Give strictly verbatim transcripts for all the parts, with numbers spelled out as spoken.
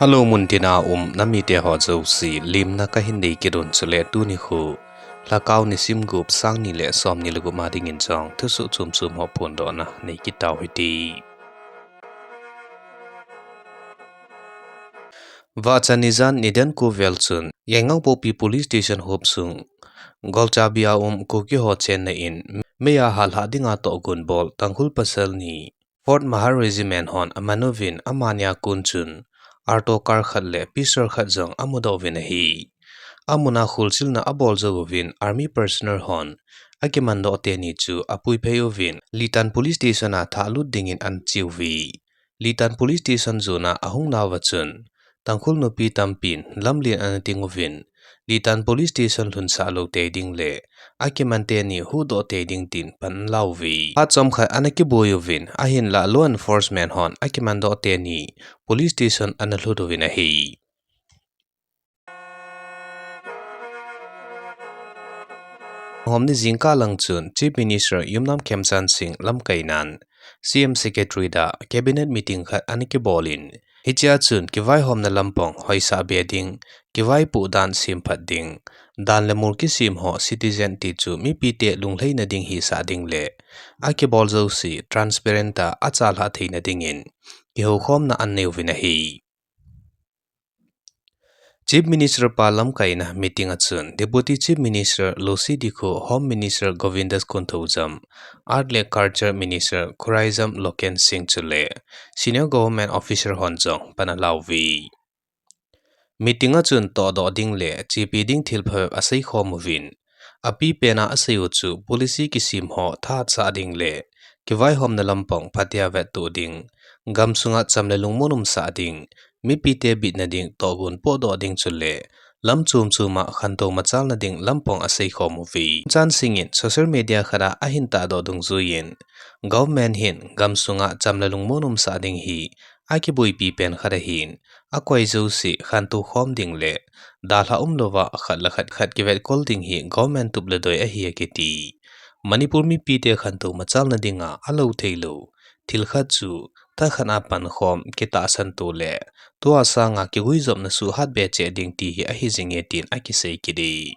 Hello, muntina um namite ho jouse, limna kahin nei kit un chule tuni khu Lhakao nisim gup, sang ni le som ni le gup a dingin jong thusoh chom chom ho phondohna nei kit tau hite. Vahchan nijan nidan ko vel chun Yaingangpokpi Police Station hop sung Golchabi a um Kuki ho chenna in meiya halhah dinga tohgon bol Tangkhul pasal ni Fourth Mahar Regiment hon aman uvin, amani a kon chun Alto car khat le pistol khat jong amudoh uvin ahi. Amun a kholchilna abol jou uvin army personnel hon akimandoh teni chu apuiphei uvin, Litan Police Station a thahlut dingin ana che uve. Litan Police Station jona ahung nauva chun Tangkhul nupi tampin lamlen ana ting uvin, Litan Police Station lhunsah lou tei ding le akiman teni huhdoh tei ding tin pan ana la uve. Phat chomkhat ana kiboi uvin, ahinlah law enforcement hon akimandoh teni Police Station ana lhut uvin ahi. Vang hom ni jingkah lang chun Chief Minister Yumnam Khemchand Singh lamkainan C M Secretariat a Cabinet meeting khat ana kibol in, hichea chun kivaihomna lampang hoisah be ding, kivaipoh dan semphat ding, dan le mol kisem ho citizen ti chu mipite lunglhaina ding hisah ding le akibol jouse transparent a achalhah theina dingin kihoukhomna anei uvin ahi. Chief Minister pa lamkaina meeting a chun Deputy Chief Minister Lucy Dikho, Home Minister Govindas Konthoujam, Art le Culture Minister Khuraijam Loken Singh chule senior government officer hon jong pan ala uve. Meeting a chun tohdoh ding le chepi ding thil phabep aseikhom uvin, apipena asei u chu policy kisem ho thahatsah ding le kivaihomna lampang phatea vettoh ding, gamsunga cham le lungmon umsah ding, mipite bitna ding tohgon pohdoh ding chule lam chom choma khantou machalna ding lampang aseikhom uve. Khemchand Singh in social media khat a ahin tahdoh dungjuiyin, government hin gamsunga cham le lungmon umsah ding hi akiboipi pen khat ahin, akoi jouse khantou khom ding le dalha umlouva khat le khat khat kivetkol ding hi government tup le doi ahi akiti. Manipur mipite khantou machalna dinga alou theilou thil khat chu thakhat a pankhom, kitahsan to le tua sanga kiguijopna suhhat be cheh ding ti hi ahi jinge tin akisei kit e.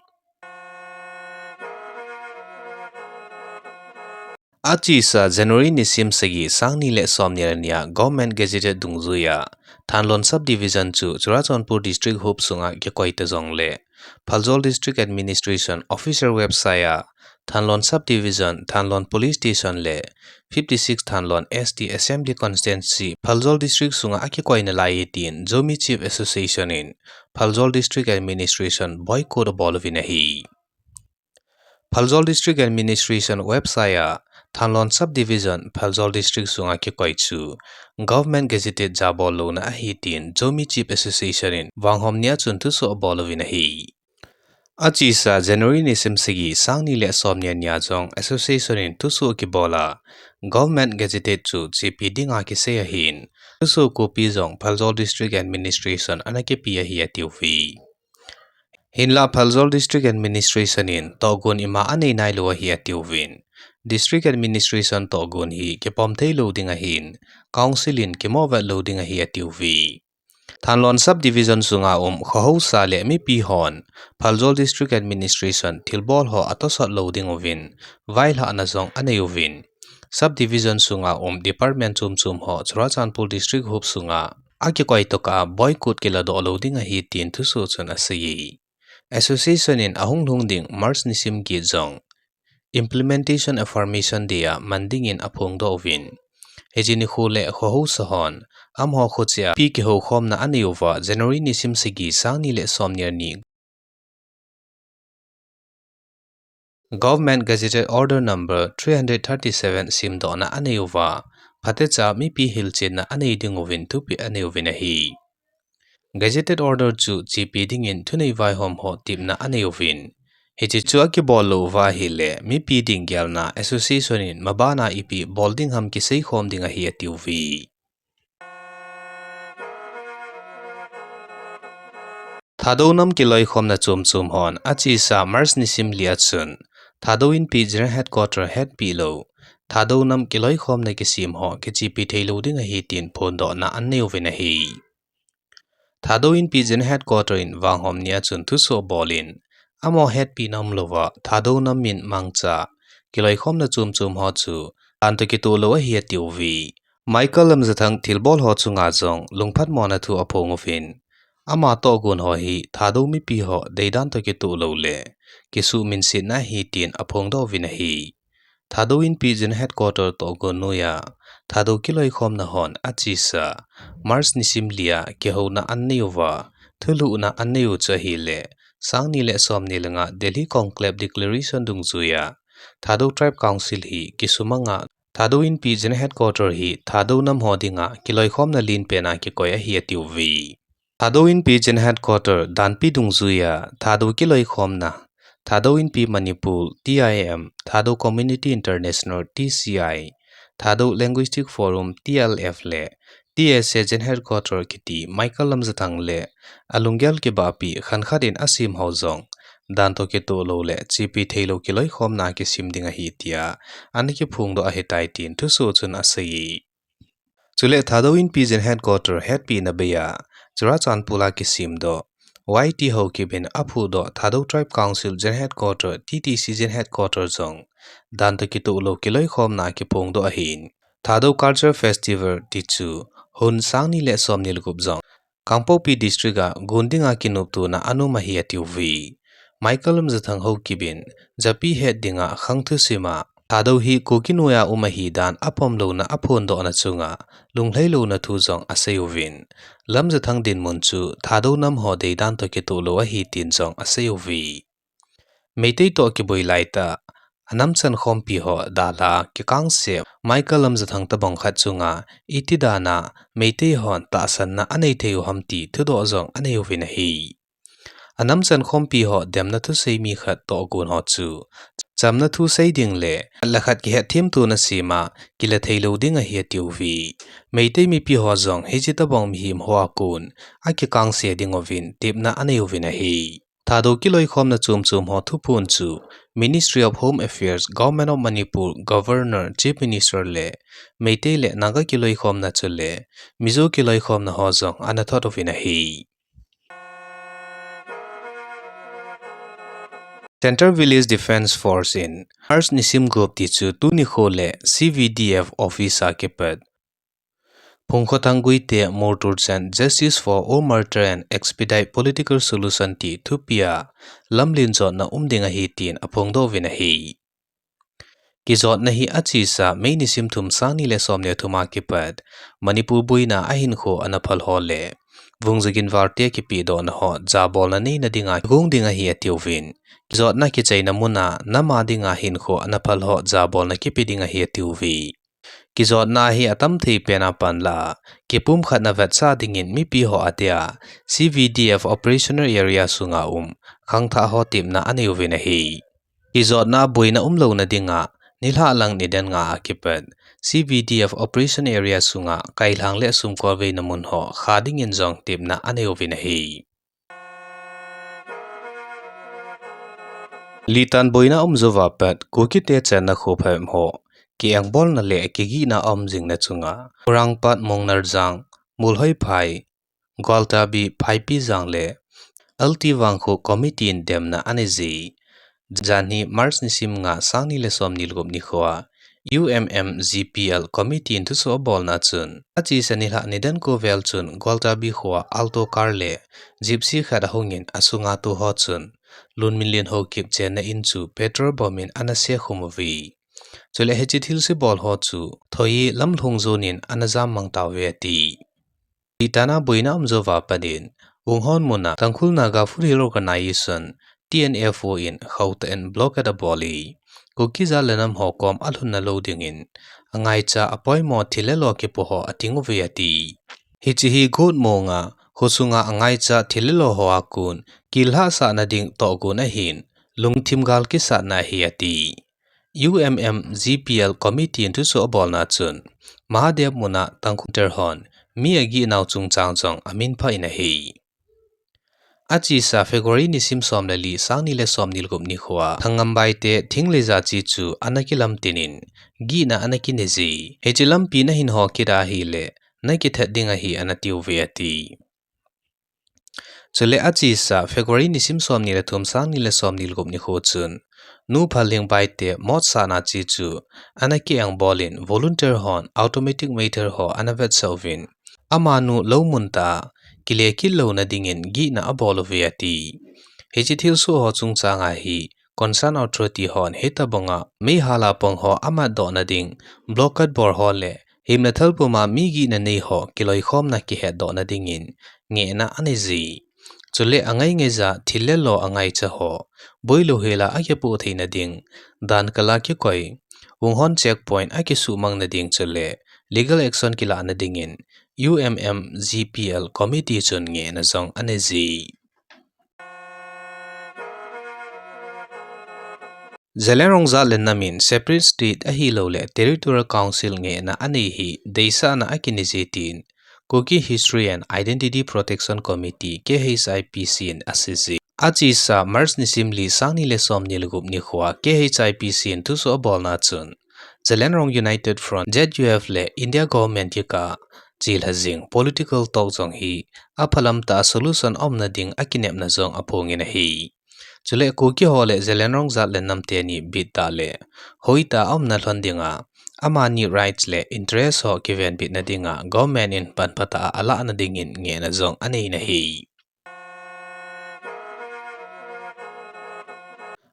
Achesa January nisim sagi, sang ni le som ni le ni a Government Gazetted dungjuia Thanlon Subdivision chu Churachandpur District hop sunga kikoi ta jongle Phalzol District Administration official website a Thanlon Subdivision, Thanlon Police Station le fifty-six Thanlon S T Assembly Constituency, Phalzol District sunga akikoi nalai e tin Zomi Chief Association in Phalzol District Administration boycott abol uvin ahi. Phalzol District Administration website a Thanlon Subdivision, Phalzol District sunga kikoi chu Government Gazetted jabol louna ahi tin Zomi Chief Association in vang hom ni a chun thusoh abol uvin ahi. Achesa January nisim sagi, sang ni le som ni le ni a jong Association in thusoh kibol a, Government Gazetted chu chepi dinga kisei ahin, thusoh copy jong Phalzol District Administration ana kipe ahi atiuve. Hinlah Phalzol District Administration in tohgon ima anei nailou ahi atiuvin, District Administration tohgon hi kipom theilou ding ahin, Council in kimohvet lou ding ahi atiuve. Thanlon Subdivision sunga um kho hausa le mipi hon Phalzol District Administration thilbol ho atosot lou ding uvin, vailhahna jong anei uvin, Subdivision sunga um department chom chom ho Churachandpur District hop sunga akikoi tokah a boycott kiladoh lou ding ahi tin thusoh chun asei e. Association in ahung lhung ding March nisim get jong Implementation Affirmation Day a man dingin aphongdoh uvin, hiche nikho le kho hausa hon amaho khocheh a mipi kihoukhomna anei uva January nisim sagi, sang ni le som ni le ni Government Gazetted Order number three hundred thirty-seven semdohna anei uva, phatecha mipi hilchetna anei ding uvin thupeh anei uvin ahi. Gazetted Order chu chepi dingin thunei vaihom ho tepna anei uvin, hiche chu akibol lou uva ahile mipi dinggelna Association in mabana ipi bol ding ham kiseikhom ding ahi atiuve. Thadou nam kiloikhomna chom chom hon achesa March nisim li a chun Thadou Inpi General Headquarter hetpeh lou Thadou nam kiloikhomna kisem ho kichepi theilou ding ahi tin phondohna anei uvin ahi. Thadou Inpi General Headquarter in vanghom nia chun thusoh bol in, amaho hetpi na umlouva Thadou nam min mangcha kiloikhomna chomchom ho chu dan toh kitoh lou ahi atiuve. Michael Lamjathang thilbol ho chunga jong lungphatmona thu aphong uvin, ama tohgon ho hi Thadou mipi ho deidan toh kitoh lou le kisuhminsetna ahi tin aphongdoh uvin ahi. Thadou Inpi General Headquarter tohgon noiya Thadou kiloikhomna hon achesa March nisim lia kihouna anei uva, thulhuhna anei u chu ahile, sangni le somni le nga Delhi Conclave Declaration dungjuiya Thadou Tribe Council hi kisumanga Thadou Inpi General Headquarter hi Thadou nam ho dinga kiloikhomna lenpena kikoi ahi atiuve. Thadou Inpi General Headquarter danpi dungjuiya Thadou kiloikhomna, Thadou Inpi Manipur, T I M, Thadou Community International, T C I, Thadou Linguistic Forum, T L F le T S A General Headquarter kiti Michael Lamjathang le alunggel kibahpi khankhat in asem ho jong dan toh kitoh lou le chepi theilou kiloikhomna kisem ding ahi tia ana kiphongdoh ahitai tin thusoh chun aseiye. Chule Thadou Inpi General Headquarter hetpina beiya Churachandpur a kisemdoh Y T Haokip in aphudoh Thadou Tribe Council General Headquarter, T T C General Headquarter jong dan toh kitoh lou kiloikhomna kiphongdoh ahin, Thadou Culture Festival tichu hun sangni le somni le gup jong Kangpokpi District a gon dinga kinoptona ana um ahi atiuve. Michael Lamjathang Haokip in japi het dinga khang thusima Thadou hi Kuki noiya um ahidan apomlouna aphondohna chunga lunglhailouna thu jong aseiuvin, Lamjathang dinmun chu Thadou nam ho deidan toh kitoh lou ahi tin jong aseiuve. Meitei toh kiboi laitah a namchan khompi ho dalha kikangse Michael Lamjathang tobang khat chunga itidan a Meitei hon tahsanna anei thei u ham ti thudoh jong aneiuvin ahi. A namchan khompi ho demna thusei mi khat tohgon ho chu chamna thu sei ding le khat le khat kihetthemtona sema kila theilou ding ahi atiuve. Meitei mipi ho jong hiche tobang mihem hoa kon akikangse dinguvin tepna aneiuvin ahi. Thadou kiloikhomna chomchom ho thuphon chu Ministry of Home Affairs, Government of Manipur, Governor, Chief Minister le Meitei le Naga kiloikhomna chule Mizo kiloikhomna ho jong ana thot uvin ahi. Central Village Defence Force in March nisim gup tichu tuni kho le C V D F office a kipat Phungkhothang Guite Murturchan Justice for All Martyr and Expedite Political Solution ti thupia lamlen jotna um ding ahi tin aphongdoh uvin ahi. Kijotna hi achesa May nisim thum sangni le somni le thum a kipat Manipur boina ahinkho ana phal ho le Vungjaginvar te kipehdohna ho jabolna neina dinga kigong ding ahi atiuvin, kijotna kichaina muna nam a dinga hinkho ana phal ho jabolna kipe ding ahi atiuve. Kijotna hi atam thei pena panla kipumkhatna vetsah dingin mipi ho adia C V D F Operational Area sunga um khangthah ho tepna aneiuvin ahi. Kijotna boina umlouna dinga nilhah lang nidan nga a kipat C V D F Operation Area sunga kailhang le sumkolveina mun ho kha dingin jong tepna aneiuvin ahi. Litan boina umjouva pat Kukite channa kho phabep ho kiengbolna le kigihna aum jingna chunga Khurangpat, Mongnarjang, Mulhoiphai, Gwaltabi, Phaipijang le L T Vangkho committee in demna aneiji. Janhi March nisim nga sangni le somni le gup nikhoa U M M G P L committee in thusoh abolna chun achesa nilhah nidan ko vel chun Gwaltabi khoa Alto car le Gypsy khat ahungin asunga tou ho chun Lunminlen Haokip chenna in chu petrol bomb in ana sekhum uve. Chule hiche thilse bol ho chu Thoyi lamlhung zone in ana jammang tauve ati. Litana boina umjouva patin Wunghon muna Tangkhul Naga Foothill Organisation, T N F O in khoutah in blockade abol e, Kuki jat le nam ho kom alhunna lou dingin angaicha apoimo thil le lo kipo ho ating uve ati. Hiche hi got monga khosunga angaicha thil le lo hoa kon kihahsatna ding tohgon ahin, lungthim gal kisatna ahi ati. U M M G P L committee in thusoh abolna chun Mahadev muna Tangkhul ter hon mi agihnau chungchang jong aminphah in ahi. Achesa February nisim som le li sangni le somni le gup nikhoa Thangngam Baite thing le ja che chu ana kilamtin in gihna ana kineiji. Hiche lampi nahin ho kit ahile nakithat ding ahi ana tiuve ati. Chule achesa February nisim somni le thum, sangni le somni le gup nikho chun, Nu Phalhing Baite motsahna che chu ana kiengbol in volunteer hon automatic method ho ana vetsah uvin, amanu lou mun tah a kile kit louna dingin gihna abol uve ati. Hiche thilsoh ho chungchang a hi concern authority hon hitobanga meihal a pang ho amatdohna ding, blockade bol ho le himna thal puma mi gihna nei ho kiloikhomna kihetdohna dingin ngehna anei ji. Chule angai ngaija thil le lo angaicha ho boilou hela akipoh theina ding, dan kal a kikoi, vunghon checkpoint akisuhmang na ding chule legal action kilahna dingin U M M G P L committee chun ngehna jong anei ji. Zeliangrong jat le nam in separate state ahilouleh Territorial Council ngehna anei hi deisahna akinei ji tin Kuki History and Identity Protection Committee, K H I P C, in asei ji. Achesa March nisim li, sangni le somni le gup nikho a K H I P C in thusoh abolna chun, Zeliangrong United Front, Z U F, le India government kikah a chelha jing political talk jong hi aphalam tah a solution aumna ding akinepna jong aphongin ahi. Chule Kuki ho le Zeliangrong jat le nam teni bittah le hoitah a umna lhon dinga, amani rights le interest ho kivenbitna dinga government in panphatah a alahna dingin ngehna jong anei in ahi.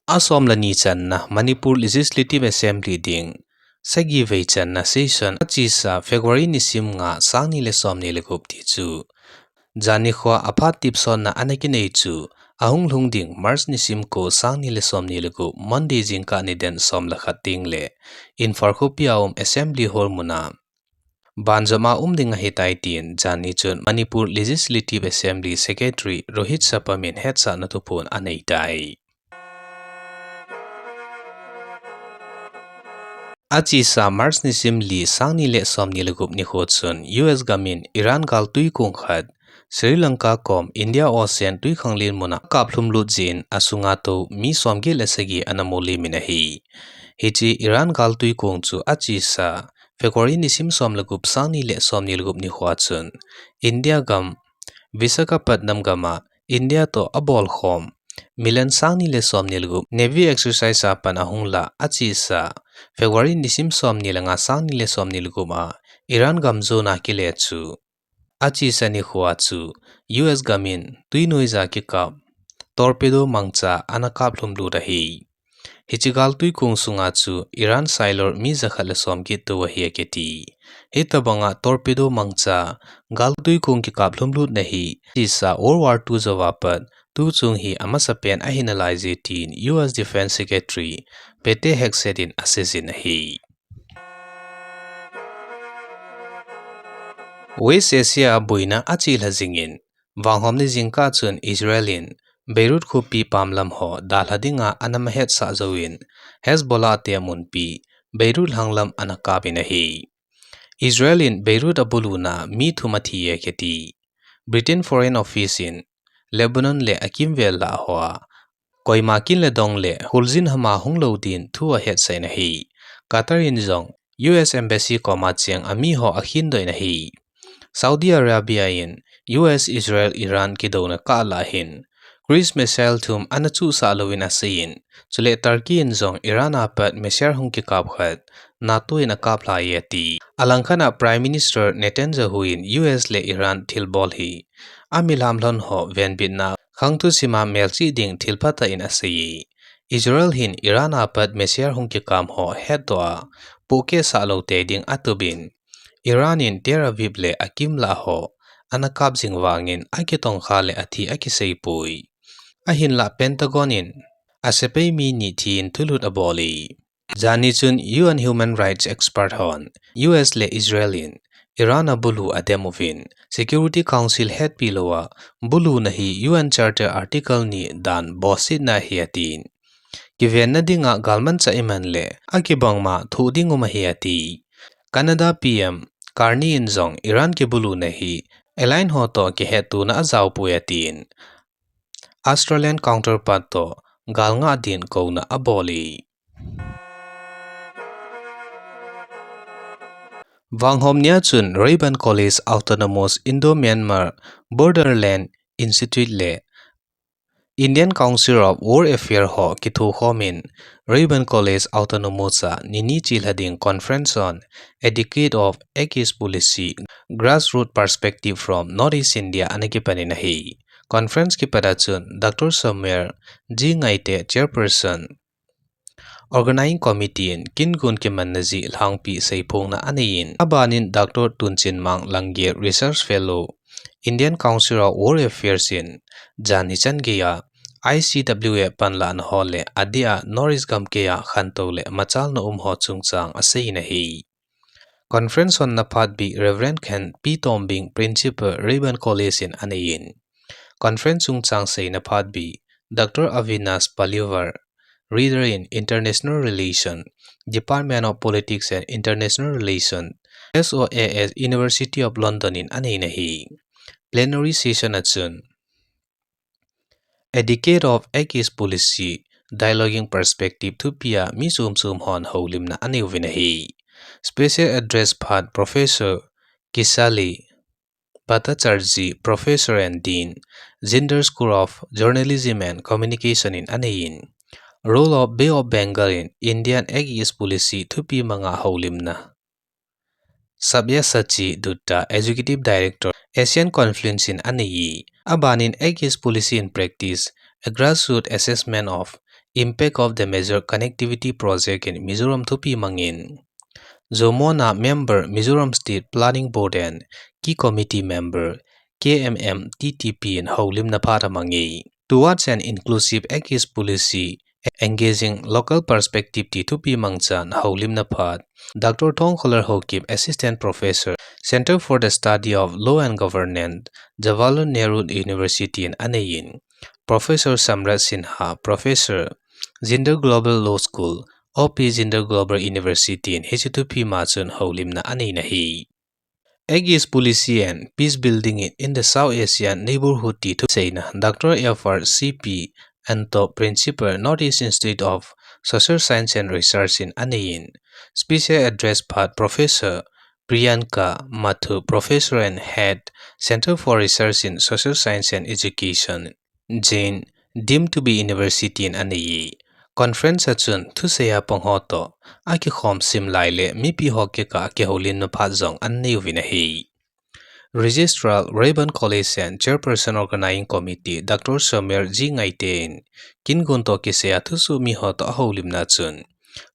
Asom le ni channa Manipur Legislative Assembly ding sagi vei channa session achesa February nisim nga, sangni le somni le gup ti chu, jan nikho a phat tipsonna ana kinei chu, ahung lhung ding March nisim ko, sangni le somni le gup, Monday jingkah nidan som le khat teng le Imphal khopi a um Assembly Hall muna banjom a um ding ahitai tin, jan ni chun Manipur Legislative Assembly Secretary Rohit Sapam in hetsahna thuphon anei tai. Achesa March nisim li, sangni le somni le gup nikho chun U S gam in Iran gal tuikong khat Sri Lanka kom India Ocean tuikhanglen muna akaplhum lut jin asunga tou mi somget le sagi ana molem in ahi. Hiche Iran gal tuikong chu achesa February nisim som le gup, sangni le somni le gup nikho a chun India gam Visakhapatnam gam a India toh abolkhom milen sangni le somni le gup Navy exercise a pan ahung lah achesa February nisim somni le nga, sangni le somni le gup a Iran gam jona kile chu achesa nikho a chu U S gam in tuinoija kikap torpedo mangcha ana kaplhum lut ahi. Hiche gal tuikong sunga chu Iran sailor mi jakhat le somget tou ahi akiti. Hitobanga torpedo mangcha gal tuikong kikaplhum lutna hi achesa World War two jouva pat tuchung hi amasapen ahi nalai je tin U S Defense Secretary Pete Hegseth in asei jin ahi. West Asia boina achelha jingin, vanghomni jingkah chun Israel in Beirut khopi pamlam ho dalha dinga ana mahetsah jouvin, Hezbollah te munpi Beirut lhanglam ana kap in ahi. Israel in Beirut abuluna mi thum athi e kiti. Britain Foreign Office in Lebanon le akimvel lah hoa koima kin le dong le kholjin hama hunglou din thu ahetsah in ahi. Qatar in jong U S Embassy koma cheng ami ho akhindoh in ahi. Saudi Arabia in U S, Israel, Iran kidouna kah lah hin cruise missile thum ana chuhsah louvin asei in, chule Turkey in jong Iran a pat missile hung kikap khat NATO in akaplhai e ati. Alangkhat a Prime Minister Netanyahu in U S le Iran thilbol hi amilham lhon ho venbitna khangthu sima melchih ding thil phatah in asei e. Israel hin Iran a pat missile hung kikam ho hetdoh a pohkehsah lou tei ding atupin, Iran in Tel Aviv le akimlah ho ana kap jing vangin akitongkha le athi akiseipoi. Ahinlah Pentagon in asepai mi ni thi in thulhut abol e. Jani chun U N human rights expert hon U S le Israel in Iran abulu adem uvin, Security Council hetpi louva buluna hi U N Charter Article ni dan bosetna ahi atin, kivenna dinga galmanchah iman le akibangma thoh ding um ahi ati. Canada P M Carney in jong Iran kibuluna hi alliance ho toh kihettona ajaopoi atin, Australian counterpart toh galngah din kouna abol e. Vanghom nia chun Rayburn College Autonomous Indo-Myanmar Borderland Institute le Indian Council of World Affairs ho kithokhom in Rayburn College Autonomous a nini chilha ding Conference on Etiquette of Act East Policy, Grassroots Perspective from Northeast India ana kipan in ahi. Conference kipat a chun Doctor Samuel G Ngaite, Chairperson, Organizing Committee in kin gun kimanna jeh lhangpi seiphongna anei in, abanin Doctor Tunchinmang Langel, Research Fellow, Indian Council of World Affairs in jan hichan geiya I C W A panlahna ho le adeh a Northeast gamkaiya khantou le machalna um ho chungchang asei in ahi. Conference honna phat bih Reverend Khenpi Tombing, Principal, Rayburn College in anei in, Conference chungchang seina phat bih Doctor Avinash Paliwal, Reader in International Relation, Department of Politics and International Relation, S O A S, University of London in anei in ahi. Plenary session a chun Etiquette of Act East Policy, Dialoguing Perspective thupia mi chom chom hon houlimna anei uvin ahi. Special address phat Professor Kisali Bhattacharjee, Professor and Dean, Jindal School of Journalism and Communication in anei in, Role of Bay of Bengal in Indian Act East Policy thupi manga houlimna Sabyasachi Dutta, Executive Director, Asian Confluence in anei. Abanin Act East Policy in Practice, a grassroots assessment of impact of the major connectivity project in Mizoram thupi mangin, Zomona member Mizoram State Planning Board and Key Committee member K M M T T P in houlimna phat amangi. Towards an Inclusive Act East Policy, Engaging Local Perspective ti thupi mangchan houlimna phat Doctor Thongkholal Haokip, Assistant Professor, Center for the Study of Law and Governance, Jawaharlal Nehru University in anei in, Professor Samrat Sinha, Professor, Jindal Global Law School, O P Jindal Global University in hiche thupi ma chun houlimna anei in ahi. Act East Policy and Peace Building in, in the South Asian Neighborhood ti thuseina Doctor F R C P Anto, Principal, Northeast Institute of Social Science and Research in anei in, Special Address phat Professor Priyanka Mathur, Professor and Head, Center for Research in Social Science and Education, Jain, deemed to be university in anei. Conference a chun thusei a pang ho toh akikhom sim lai le mipi ho kikah kihoulimna phat jong anei uvin ahi. Registrar, Rayburn College and Chairperson Organizing Committee, Doctor Samuel G Ngaite in kin gun toh kisai a thusoh mi ho toh ahoulimna chun,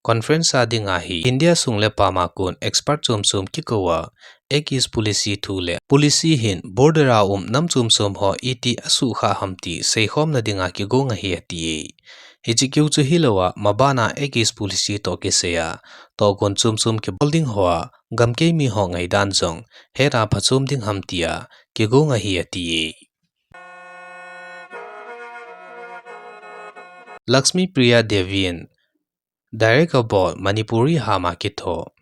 Conference a dinga hi India sung le pam a kon expert chom chom kikou a, Act East Policy thu le policy hin border a um nam chom chom ho iti asukha ham ti seikhomna dinga kigong ahi ati e. Hiche keu chu hilou a, maban a Act East Policy toh kisai a tohgon chom chom kibol ding ho a, gamkei mi ho ngaidan jong het a phachom ding ham tia kigong ahi ati e. Lakshmi Priya Devi in direct abol Manipuri hama kitho,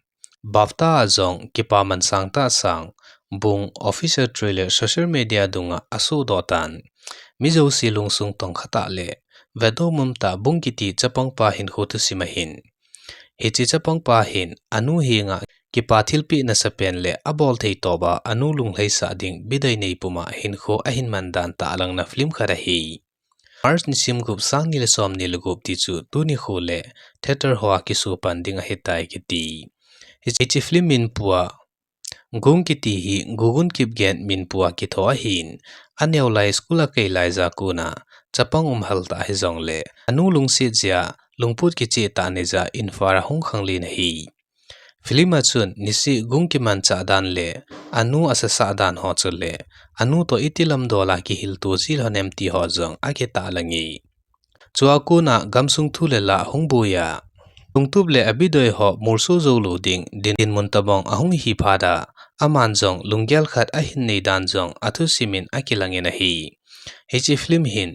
BAFTA a jong kipaman sangtah sang, Bung official trailer social media dunga asohdoh tan. Mi jouse lungsung tongkha tah le vetdoh umum tah Bung kiti chapang pa hinkho thusim ahin. Hiche chapang pa hin anu henga kipa thilpeh nasapen le abol thei tobang a anu lunglhaisah ding bidei nei puma hinkho ahin man dan tahlang na film khat ahi. March nisim gup, sang ni le som ni le gup ti chu tuni kho le theater hoa kisopan ding ahitai kiti. Hiche film minpua Gung kiti hi Gugun Kipgen minpua kitho ahin, aneo lai school a kei lai ja kona chapang um hal tah hijongle anu lungset jeh a lungput kicheh tah nei jeh a Imphal a hung khanglen ahi. Film a chun nisih Gung kimanchah dan le anu asasah dan ho chule anu toh iti lamdol a kihilto jilhon em ti ho jong akitahlang e. Chua kona gamsung thu le la hung boi a, lungtup le abidoi ho molso joulou ding dinmun tobang ahung hi phat a, aman jong lunggel khat ahin nei dan jong athusim in akilangin ahi. Hiche film hin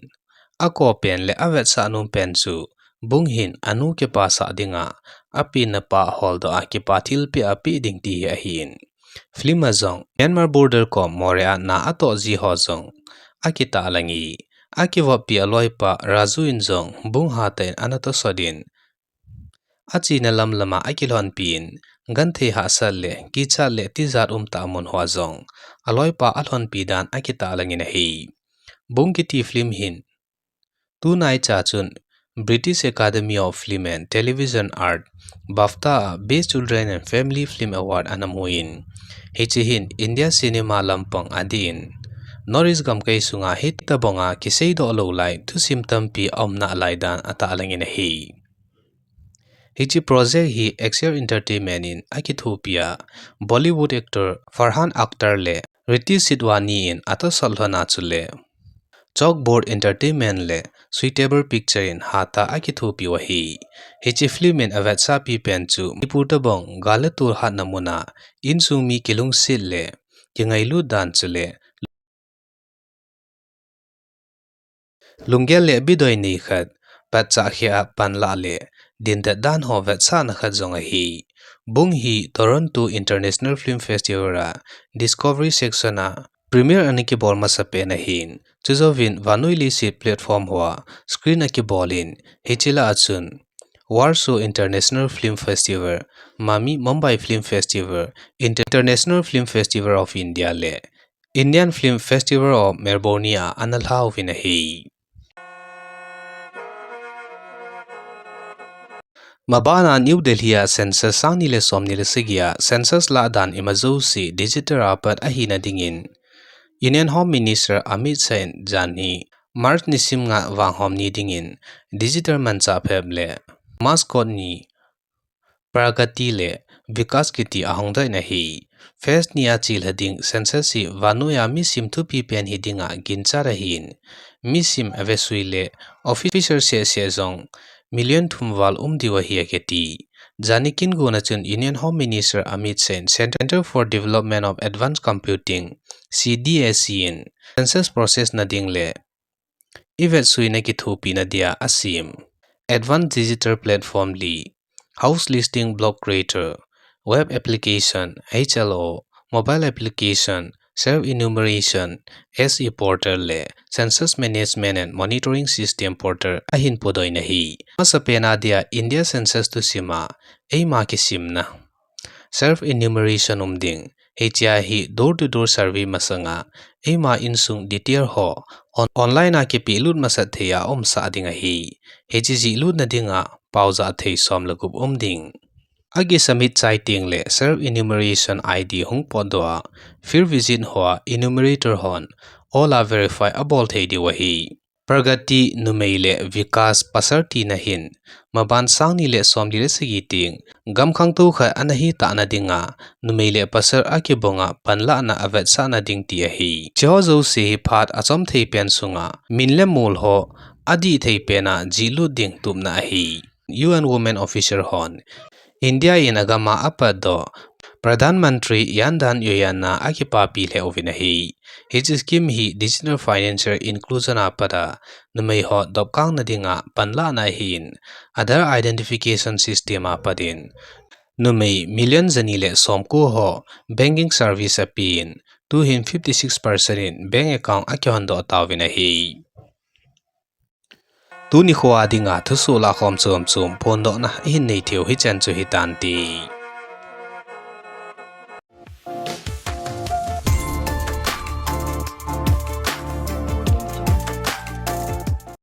akopen le avetsah nom pen chu Bung hin anu kipasah dinga apenna pa holdoh a kipa thilpeh apeh ding ti hi ahin. Film a jong Myanmar border kom Moreh a na atoh ji ho jong akitahlang e. Akivoppi aloipa Raju in jong Bung hatah in ana tosot in, achena lamlam a akilhonpi in, genthei hahsat le kichat le tijat umtah mun hoa jong aloipa alhonpi dan akitahlangin ahi. Bung kiti film hin tunaicha chun British Academy of Film and Television Art, BAFTA a Best Children and Family Film Award ana mu in, hiche hin India cinema lampang adin North East gamkai sunga hitobanga kiseidoh lou lai thusim tampi aumna lai dan atahlang in ahi. Hiche project hi Axios Entertainment in akithopi a, Bollywood actor Farhan Akhtar le Riddhi Sidhwani in atosot lhon a chule Chalkboard Entertainment le Suitable Pictures in hatah a akithopi u ahi. Hiche film in avetsahpi pen chu Manipur tobang gal le tol hatna mun a insung mi kilungset le kingailut dan chule lunggel le bidoi nei khat, phatchah kheh a panlah le dindet dan ho vetsahna khat jong ahi. Bung hi Toronto International Film Festival a Discovery Section a premiere ana kibol masapen ahin, chujouvin vannoi leiset platform hoa screen akibol in, hiche lah a chun Warsaw International Film Festival, Mami Mumbai Film Festival, International Film Festival of India le Indian Film Festival of Melbourne a ana lhauvin ahi. Mabana New Delhi a census sangni le somni le sagi a census lah dan ima jouse digital a pat ahina dingin Union Home Minister Amit Shah in janhi March nisim nga vanghom ni dingin digital manchah phep le mascot ni Pragati le Vikas kiti ahongdoh in ahi. Phase ni a chelha ding census hi vannoi a misim thupi pen hidinga ginchat ahin, misim avesui le officer seh seh jong million thum val um diu ahi akiti. Janhi kin gona chun Union Home Minister Amit Shah in Centre for Development of Advanced Computing, C D A C in census process na ding le ivetsuina kithopina dia asem Advanced Digital Platform li, House Listing Block Creator, Web Application, H L O, Mobile Application, Self Enumeration, S E Portal le Census Management and Monitoring System Portal ahin podoh in ahi. Masapen a dia India Census thusim a eima kisimna Self enumeration um ding, hichea hi door to door survey masanga eima insung detail ho on-, online a kipehlut masat thei a umsah ding ahi. Hiche jihlutna dinga paojah thei som le gup um ding. Akisubmit chai teng le self enumeration I D hung potdoh a field visit hoa enumerator hon all a verify abol thei diu ahi. Pragati numei le Vikas pasal tina hin maban sangni le somli le sagi teng gam khangtou khat ana hitahna dinga numei le pasal akibonga panlahna avetsahna ding ti ahi. Hicheho jouse hi phat achom thei pen sunga min le mol ho adih thei pena jihlut ding tupna ahi. U N Women Officer hon India in agama apatdoh Pradhan Mantri Jan Dhan Yojana akipapi lheh uvin ahi. Hiche scheme hi digital financial inclusion a pat a numei ho dopkangna dinga panlahna ahin, Aadhaar identification system a pat in numei million jani le somko ho banking service apen, tuhin fifty six percent in bank account akihondoh tauvin ahi. Tuni khoa dinga thusoh lahkhom chom chom phondohna ihin nei theiu hichan chu hitante.